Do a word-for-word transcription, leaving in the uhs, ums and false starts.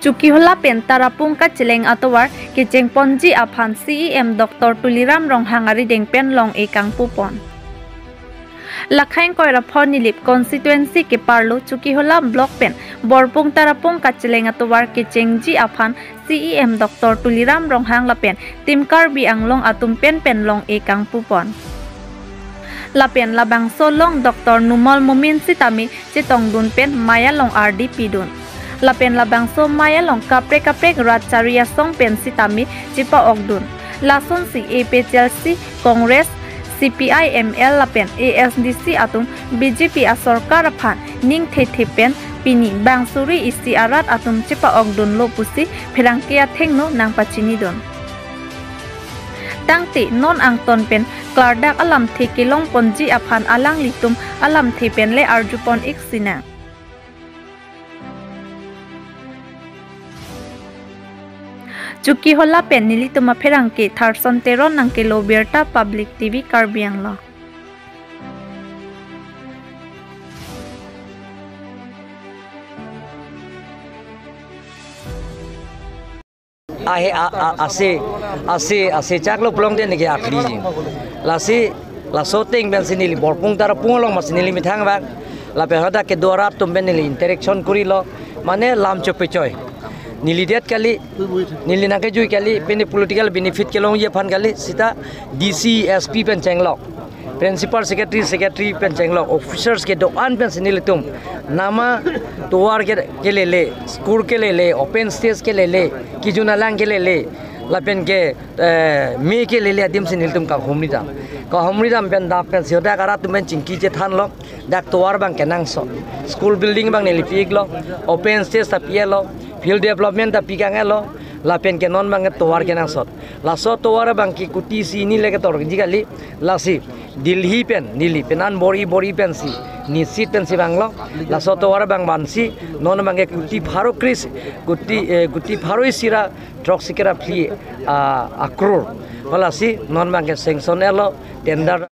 Chokihola pen Tarapung kacheleng atovar kechengponji aphan C E M Doctor Tuliram Ronghang arideng pen long-e kangpupon. Lakhang Koirapho Nilip constituency keparlo Chokihola block pen Borpung Tarapung kacheleng atovar kechengji aphan C E M Doctor Tuliram Ronghang lapen Team Karbi Anglong atum pen pen long-e kangpupon. Lapen labangso along Doctor Numal Momin sitame chetongdun pen mei along ardi pidun. Lapen labangso mei along kaprek kaprek rat chari asong pen sitame chepa-okdun. Lasonsi A P H L C, Congress, C P I M L lapen A S D C atum B J P asorkar aphan ning thethe pen pini bang suri isi arat atum chepa-okdunlo pusi pherangke athengno nangpachinidun. Tangte non angton pen klardak alamthe kelongponji aphan alanglitum alamthe pen le arjupon-ik sinang. Chokihola pen nelitum apherangke Tharson Teron nangkelo birta Public T V Karbi Anglong. Ahe a, a, ase, ase, ase chaklo pulote neke akliji. Lasi, laso ateng pensi neli Borpung Tarapung along masi neli methang bak. Lapen hadak kedo arat atum pen neli interaction korilo. Mane lam chopechoi. Neli det kali, neli nangkejui kali, pini political benefit kelongji aphan kali, sita D C, S P pen chenglok. Principal Secretary, Secretary pen chenglok, officers kedo-an pensi nelitum. Nama tovar ke, kelele, school kelele, open stage kelele, kejun alang kelele, lapen ke, eh, mei kelele adim si nelitum kahumri dam. Kahumri dam pen dap pensi hadak arat atum pen chingki chethanlo, dak tovar abang kenangsot. School building abang neli pi-iklo, open stage ta pi-elo, field development ta pi kang-elo, lapen ke non abang ke tovar kenangsot. Laso tovar abang ke kuti si neli le ketorji kali, lasi Delhi pen, Delhi pen an bor-i bor-i pensi nisit pensi vanglo, laso tovar abang vansi, non abang ke kuti pharo kris, kuti, eh, kuti pharo isi ra throksi kre phli, ah, akror. Lasi non abang ke sanction-elo, tender